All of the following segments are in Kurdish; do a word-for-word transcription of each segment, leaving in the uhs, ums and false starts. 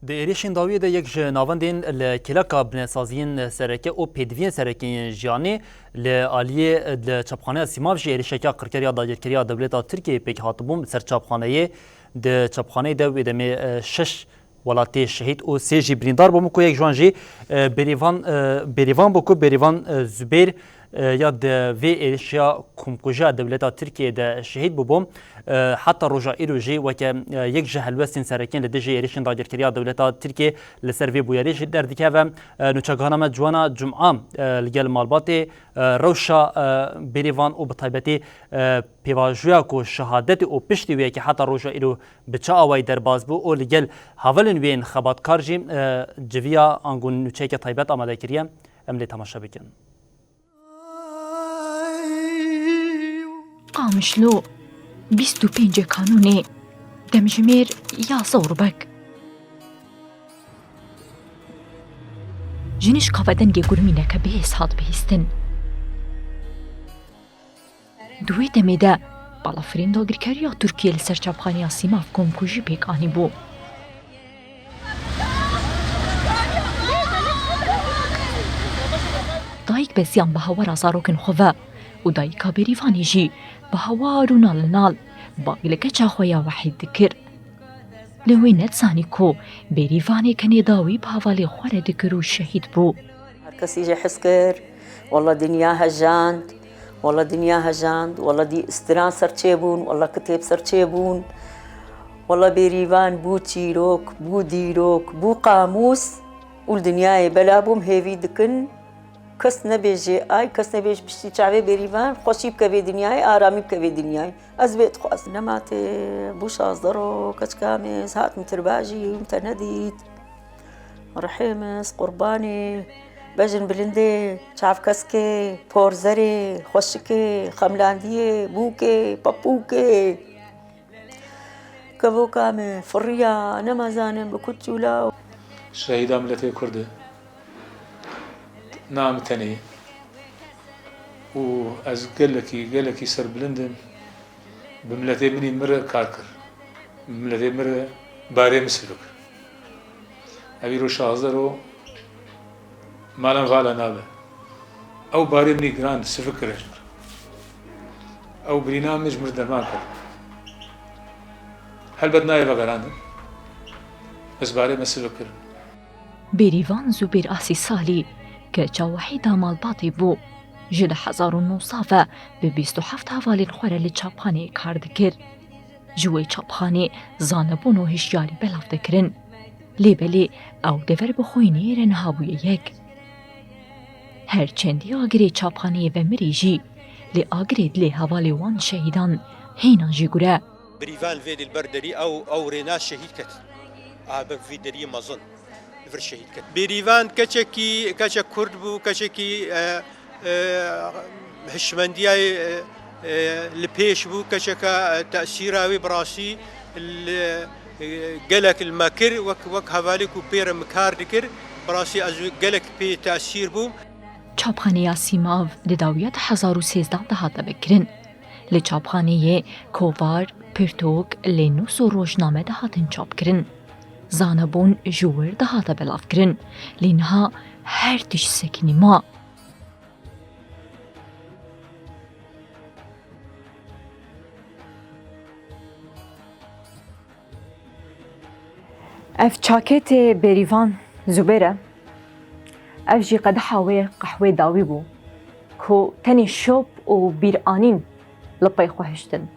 Di êrişên dawiyê de yek ji navendên li kêleka binesaziyên sereke û pêdiviyên sereke yên jiyanê li aliyê li çapxaneya Sîmav jî êrişeke qirkeriya dagirkeriya dewleta Tirkiyeyê pêk hatibûn. Li ser çapxaneyê, di çapxaneyê de wê demê, e, şeş welatê şehîd û sê jî birîndar bûn ku yek ji wan jî, e, Bêrîvan, e, Bêrîvan bû ku Bêrîvan, e, Zubêr, e, ya di vê êrişa komkujiya dewleta Tirkiyeyê de şehîd bûbû. E, heta roja îro jî weke, e, yek ji helwestên serekên li dijî êrişên dagirkeriya dewleta Tirkiyê li ser vê bûyerê jî derdikeve. E, nûçegihana me Ciwana Cuma, e, li gel malbatê, e, rewşa, e, Bêrîvan û bi taybetî, e, pêvajoya ku şehadetê û piştî wê yekê heta roja îro bi çi awayî derbas bû û li gel hevalên wê yên xebatkar jî, e, civiya ango nûçeyeke taybet amade kiriye. Em lê temaşe bikin. Qamişlo, bîst û pêncê Kanûnê, demjimêr ya Zorbek. Jinişka vedengê gurmîneke bihêz hat bihîstin. Di wê demê de balafirên dagirkeriya Tirkiyê li ser çapxaneya Sîmav komkujî pêk anîbû. Dayik Besiyan bi hawara zarokên xwe ve û dayika Bêrîvanê jî bi hawar û nal li nal bang li keça xwe ya Wehîd dikir. Lê wê nedizanî ku Bêrîvanê kenê dawî bi hevalê xwe re dikir û şehîd bû. Her kesî jê hez kir, wela dinya hejand, wela dinya hejand, wela dî stiran serçêbûn, wela kitêb serçêbûn, wela Bêrîvan bû çîrok, bû dîrok, bû qamûs û li dinyayê bela bûm hêvî dikin. Kes nebêje ay, kes nebêje piştî çavê Bêrîvan xweşî bike vê dinyayê, aramî bike vê dinyayê. Ez vê dixwazim. Nematê bû şazdeh roj, keçika me ez hatim tirbajî, min te nedît. Rihê min, ez qurbanê, bejin bilindê, çavkeskê, porzerê, xweşikê, xemlandiyê, bûkê, pepûkê. Kevoka min firiya, nema zanin bi kut çûla. Şehîda miletê Kurd e. Na min tenê ye. Û ez gelekî, gelekî serbilind im. Bi miletê min î min re kar kir. Bi miletê min re barê min sivik. Ev îro şazdeh roj malan vala nabe. Ew barê min î giran sivik kir ji min. Ew birîna min ji min derman kir. Helbet nayê vegerandin. Ez barê min sivik kir. Bêrîvan Zubêr a sî salî, keça Wehîda malbatê bû. Ji du hezar û nozde ve bi bîst û heft hevalên xwe re li çapxaneyê kar dikir. Ji wê çapxanê zanebûn û hişyarî belav dikirin. Lê belê ew dever bi xwînê re niha bûye yek. Her çendî agirê çapxaneyê vemirî jî, lê agirê dilê hevalê wan şehîdan hêna jî gure. Birîvan vê dil ber derî ew, ew rêna şehîd ket. A ber vî derî mezin. Vir şehîd ket. Bêrîvan keçekî, keçek Kurd bû, keçekî, e, e, hişmendiyayê, e, e, li pêş bû, keçeke, e, tesîra wî bi rastî li, e, gelek li me kir, wek, wek hevalê ku pê re min kar dikir, bi rastî ez gelek pê tesîr bûm. Çapxaneya Sîmav di dawiya du hezar û sêzdeh de hate vekirin. Li çapxaneyê kovar, pirtûk, lênûs û rojname dihatin çapkirin. Zanebûn ji wir dihate belavkirin, lê niha her tişt sekinî ma. Ev çakêtê Bêrîvan Zubêr e. Ev jî qedeha wê qehwê dawî bû, ku tenê şop û bîranîn li pey xwe hiştin.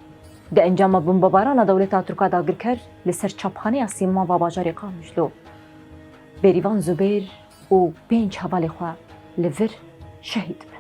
Di encama bombebarana dewleta Tirk a dagirker li ser çapxaneya Sîmava bajarê Qamişlo, Bêrîvan Zubêr û pênc hevalê xwe li vir şehîd bin.